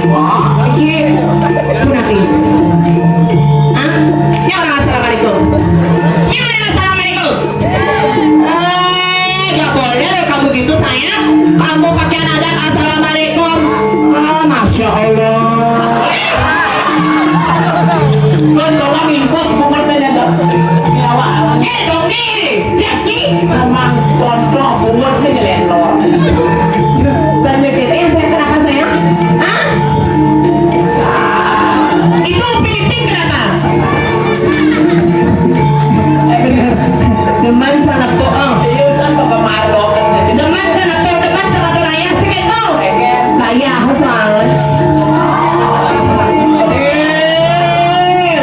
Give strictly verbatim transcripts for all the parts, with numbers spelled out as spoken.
Wah, iki. Itu nanti. Hah? Ini orang assalamualaikum. Ini orang assalamualaikum. Eh, nggak boleh loh kamu gitu, sayang. Kamu pakaian adat, assalamualaikum. Ah, masya Allah. Terus bawa mingkus, bungut aja tuh. Ini awak. Eh, dong nih. Siap nih. Memang contoh bungut nih, nyelendor. Banyak gitu ya, saya kenapa, sayang? Hah? Itu Upin Ipin kenapa? Eh, bener. Demen sangat bohong. Iya, kan bapak malu kan. Demen sangat bohong, demen sangat raya sih kayak itu. Raya soalnya. Eh.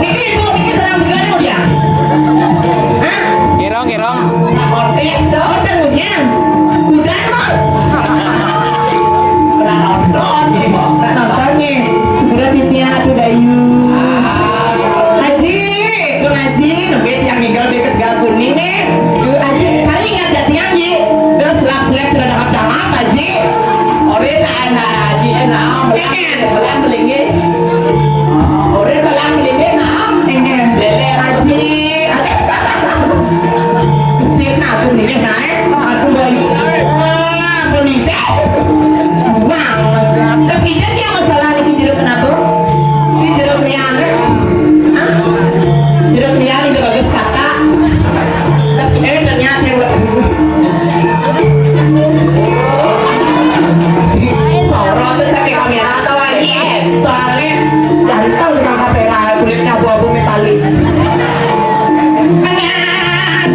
Niki itu, niki serang begini dia. Hah? Girong, girong. Orkes, oh, tentunya. Udah, Bang. Pernah nonton, ya, Bang? Pernah nonton, ya. Segera titian atuh dayu. Haji, Kang Haji, ngebet yang ninggal deket gal kuning, nih. Tuh, Haji, kali ingat gak tiang, Ji? Terus selap-selap sudah dangap-dangap, Haji. Ori lah, anak Haji, eh, nah, belang, belang, belingi. Ori belang, belingi, nah. Lele, Haji. Cina aku nih, naik, aku bayi. Wah, aku nih, teh. Bang, tapi dia, dia masalah ini jeruk kenapa? Ini jeruk liang. Hah? Jeruk liang itu bagus kata. Tapi, eh, ternyata yang lebih. Si Soro tuh pakai kamera atau lagi? Soalnya ganteng dengan kamera, kulitnya abu-abu metalik. Penasaran.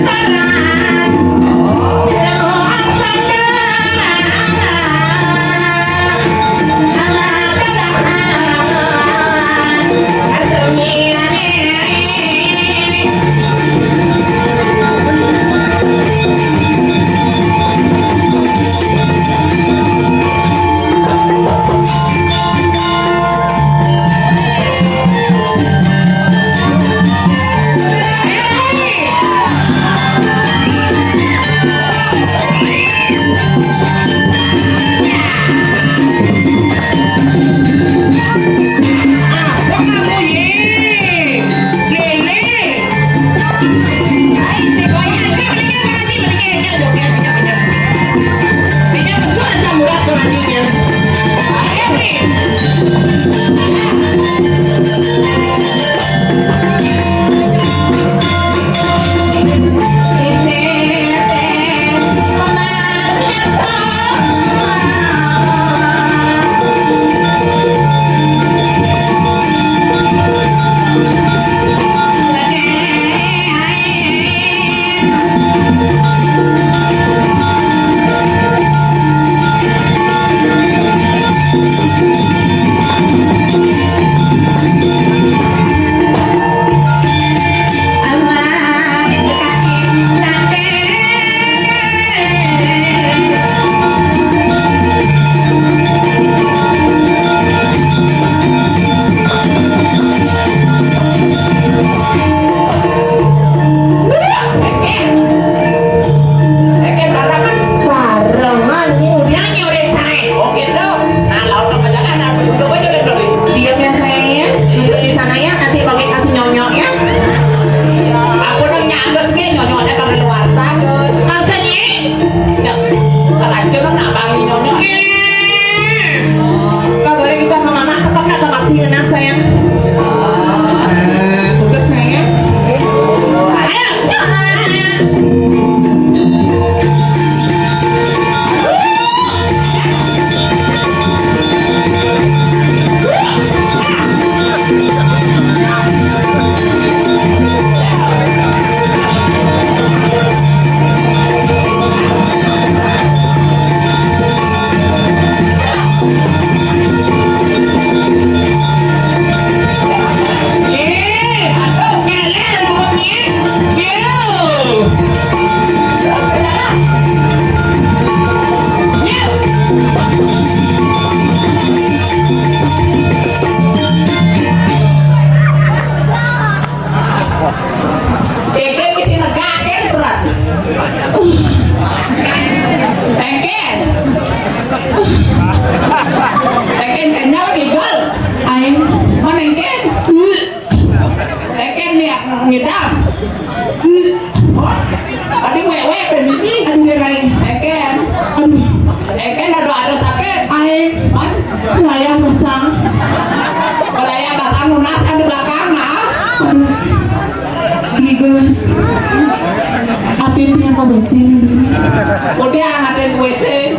Udah, ada W C.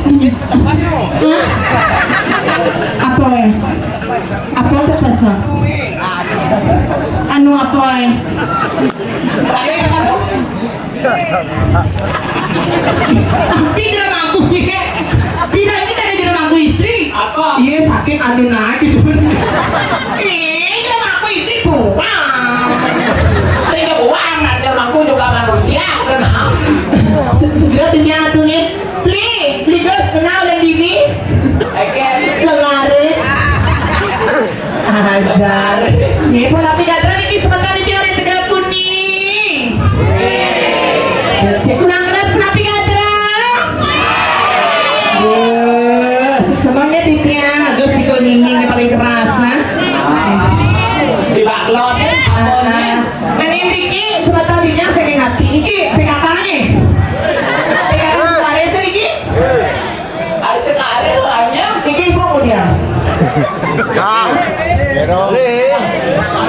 Hah? Apa, eh? Apa udah pasang? Anu apa, eh? Tapi dalam aku, ya. Bila kita ada dalam aku istri. Apa? Iya, sakit anu naik gitu. Iya, dalam aku istri buang. Saya buang, nanti aku juga manusia, udah tahu. Se-, segera dunia dunia. Beli, beli gas kenal dan bibi. Oke. Lengare. Ajar. Nggih, pun tapi kadang iki sebentar iki orang Tegal Kuning. Cek kurang keras, pun tapi kadang. Wah, semangat iki ya, Gus Piko Nyinging yang paling keras, ha? Coba kelot, eh, abonnya. Ini Riki, sebentar Riki, saya ingat. Iki, P K K nih. P K K sebentar ya, Riki. Ada sekali orangnya. Iki ibu dia. Ah, Ero.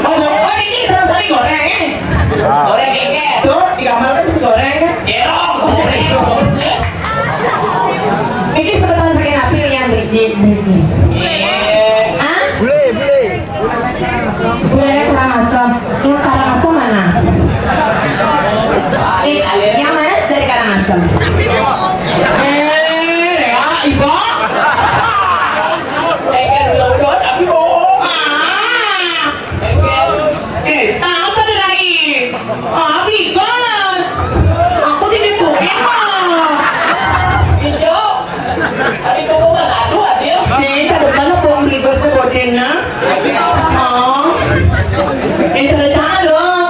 Oh, oh, ini sama sekali goreng, eh. Ah. Goreng keke. Tuh, di kamar kan si goreng, kan? Gerong. Iki sebentar saya ingat, yang Riki, Riki. Iya. Hah? Bule, bule. Bule Karangasem. Yang Karangasem mana? Eh, yang mana dari Karangasem? Eh, ya, Ibu. Eh, kan udah, udah, tapi bohong. Ah. Eh, tahu tuh dari. Ah, Bigos. Aku digebukin, kok. Hijau. Tadi tuh gua satu aja. Sing, ke depan lo buang Bigos ke bodena. Oh. Eh, cara cara dong.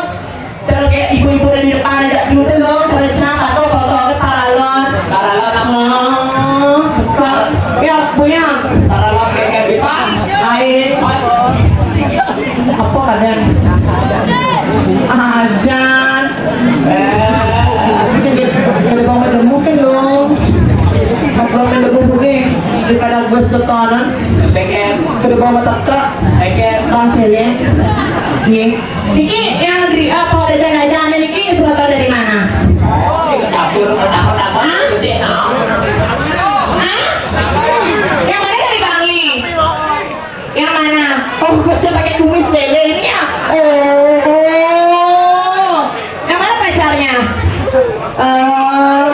Cara kayak ibu-ibu ada di depan aja dulu tuh dong. Cara cara atau foto-foto paralon. Paralon apa? Oh. Pak. Ya, punya. Paralon kayak di depan. Lain. Apa kadang? Ajan. Kada bawa mata muka dong. Kalau main debu nih daripada gue setoran. Kada bawa mata tak. Bang Cele. Nih. Niki yang negeri apa ada jana-jana niki sebetulnya dari mana? Campur pertama-tama. Hah? Hah? Yang mana dari Bangli? Yang mana? Oh, Gusnya pakai kumis lele ini ya. Oh, oh. Yang mana pacarnya? Eh,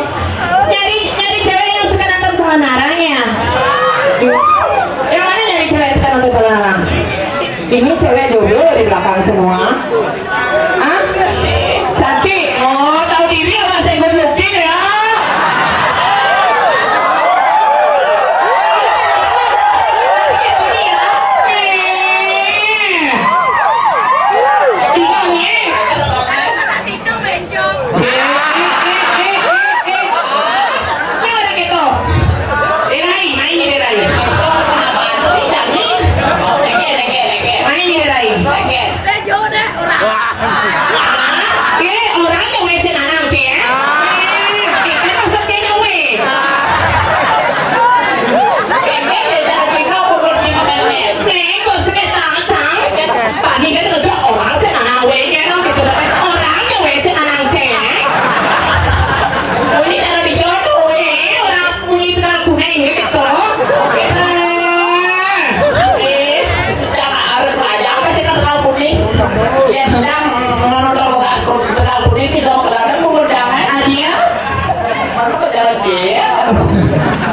nyari nyari cewek yang suka nonton Tuhan Narang ya. Yang mana nyari cewek yang suka nonton Tuhan Narang? Ini cewek jomblo di belakang semua. Hah? Cantik. Oh, tahu diri apa saya good looking ya? Ini orang gitu. Derai, main di Derai. Leke, leke, leke. Main di Derai. Leke. Hah? Eh, orang tuh W C nanang, Cek. Eh, itu maksudnya nyawe. Leke, leke, leke, leke. Nih, kok sekitar tang. Pani kan kerja orang sing lanang wae ngono gitu. Orang ya wae sing lanang cewek. Muni cara dijodoh, eh, orang muni terang kuning gitu. Eh, eh, cara harus aja apa sih terang kuning? Ya, sedang menonton terang kuning bisa berada tuh jangan. Adia? Mana kok cara dia?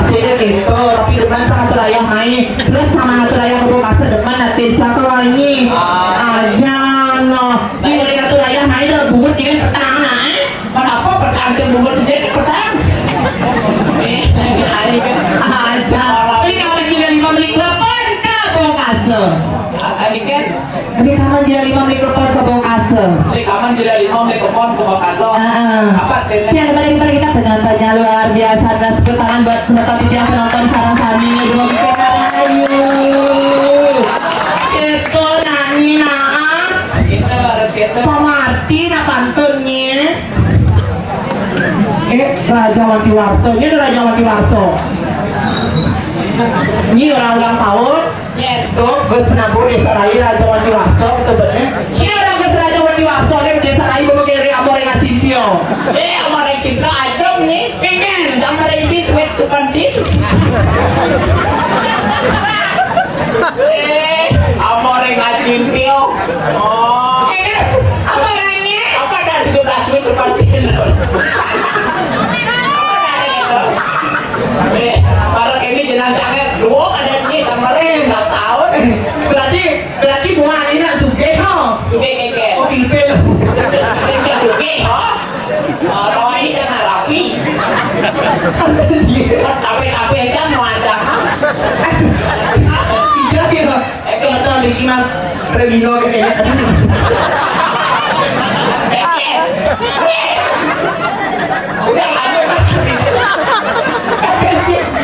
Sini gitu, tapi depan sama terayah main. Terus sama ngatur ayah ke Bokasa depan natin satu lagi. Ah. Aja no. Ini udah ngatur ayah main dalam bungut dia petang, nah, eh. Kenapa petang sih bungut dia ke petang? Eh, hari kan aja. Ini kalau tidak lima menit telepon ke Bokasa. Hari kan? Ini kamu jadi lima menit telepon ke Bokasa. Ini kamu jadi lima menit telepon ke Bokasa. Heeh. Apa tema? Yang kembali kita penontonnya luar biasa. Nah, seputaran buat semeton yang penonton sareng sami ngedukung kita. Ayo. Kita nyanyi nah. Kita bareng kita. Pemarti nak pantunnya. Eh, Raja Wanti Warso. Ini Raja Wanti Warso. Ini orang ulang tahun. Nyetuk, Gus Penabuh Desa Rai, Raja Wanti Warso, itu bener. Ini orang Gus Raja Wanti Warso, ini Desa Rai, bawa kiri, amor yang cinta. Yo. Eh, amaré kita ajam nih. Pengen, amaré ini sweet seperti itu. Eh, amaré ngajin tio. Oh. Eh, apa orangnya? Apa dari sudah sweet seperti itu? Eh, para ini jenang sangat dua ada ini kemarin nggak tahu. Berarti, berarti bunga ini nak suge, no? Suge keke. Oh, pilpil. Suge, suge, oh. Orang ini jangan rapi. Tapi, tapi aja mau ada. Iya, iya. Eh, kalau di Mas Regino kayaknya. Eh, eh. Udah, lanjut, Mas.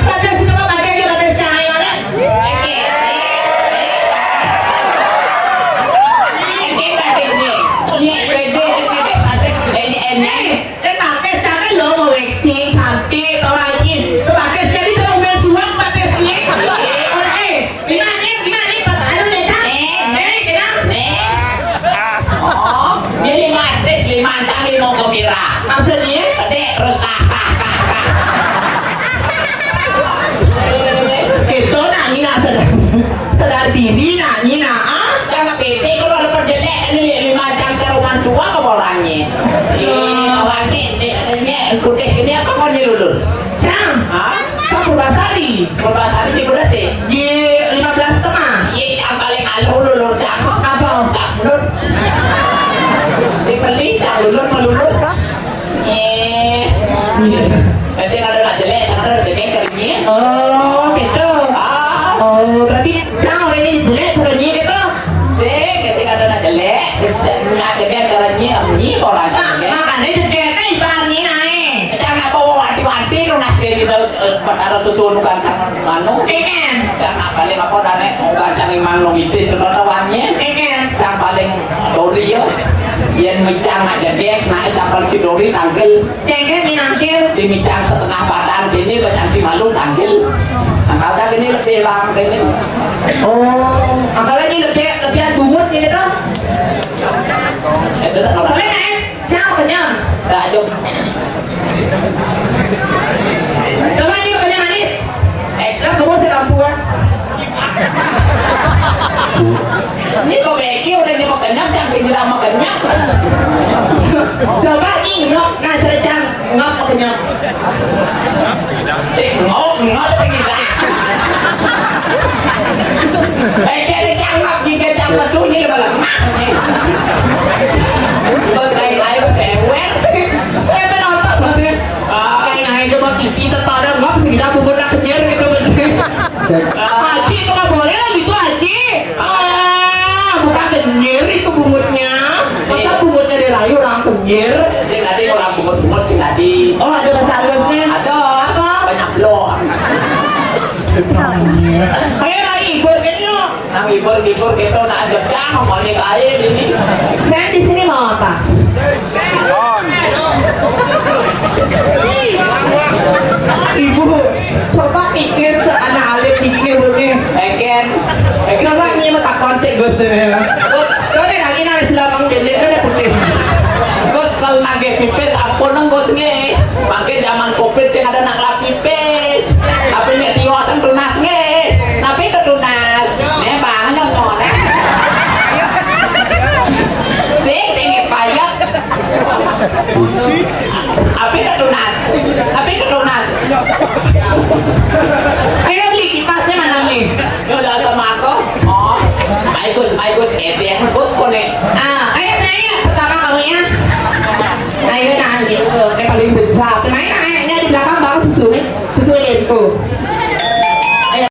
Ada sih, coba pakai aja, ada cahayanya. Eh, eh. Eh, eh, batis nih. Ini pede, ini batis, ini, ini. Eh, batis, jangan lo mau waxing, cantik, tau lagi. Batis, jadi kalau main suak, batis nih. Eh, gimana, gimana, Pak? Aduh, ya, Cang. Eh, eh, kenapa? Eh. Oh, ini matis, lima cang, lima gembira. Maksudnya? Pedek, terus kah, kah, kah, kah. Kita nak ni nak sedar, sedar diri nak ni nak, ah? Jangan bete kalau ada perjelek, ini lima cang, caruman suak ke orangnya. Eh, awak ni, ni, ni, putih gini apa kau ni dulu? Cang. Hah? Cang Purbasari. Purbasari di berapa sih? Di lima belas setengah. Iya, yang paling aluh dulu, Cang. Apa? Cang Lut. Si beli, Cang Lut, melulu. Eh. Iya. Eh, saya ada nak jelek, saya ada jelek kerja. Oh, gitu. Ah. Oh, berarti Cang orang ini jelek kerja gitu. Sing, sing ada nak jelek, sing nak jelek kerja, ni orang. Nah, makanya jelek, eh, ibaratnya naik. Cang apa wati-wati, lu nak sing gitu, eh, perkara susu nu ganteng, anu. Ikan. Cang apa, paling apa, dan nek mau ganteng imang nu mitis, lu lawannya. Ikan. Cang paling dori ya. Yen micang nak jelek, nak capal si dori tangkel. Cengket ni nangkil. Di micang setengah badan, ini bacang si malu tangkil. Angkal tak ini lebih lang ini. Oh, angkal ini lebih, lebih bungut ini tuh. Itu tak orang. Boleh naik? Siapa kenyang? Tak, jom. Coba ini kenyang manis. Eh, lah, kamu si lampu, ah. Ini kok Becky udah nyebut kenyang, yang sing bilang mau kenyang. Coba ingok, nah, cerita ngok mau kenyang. Cek ngok, ngok apa kita? Saya kira cangkap, jika cangkap sunyi, malah ngak. Terus lain-lain, sewet. Eh, penonton, Bang. Ah, kayak naik coba kita pada ngok, sing kita bubur nak kenyir gitu, bener. Haji itu nggak boleh lah gitu, Haji. Ah, bukan kenyir itu bungutnya. Masa bungutnya dirayu orang kenyir? Sing tadi orang bungut-bungut sing tadi. Oh, ada bahasa halusnya? Ada. Apa? Banyak blok. Ayo, Rai, gue kayaknya. Nang hibur-hibur gitu, nak aja cang, mau nih kain ini. Saya di sini mau apa? Ibu, coba pikir seanak alit pikir, Bu, nih. Eken, eken. Coba ini mah tak konsep, Gus, deh. Gus. Coba deh, lagi nang silamang dendek, kan putih. Gus, kalau nagih pipis, ampun, nang, Gus, nih. Pakai zaman covid, cek ada nak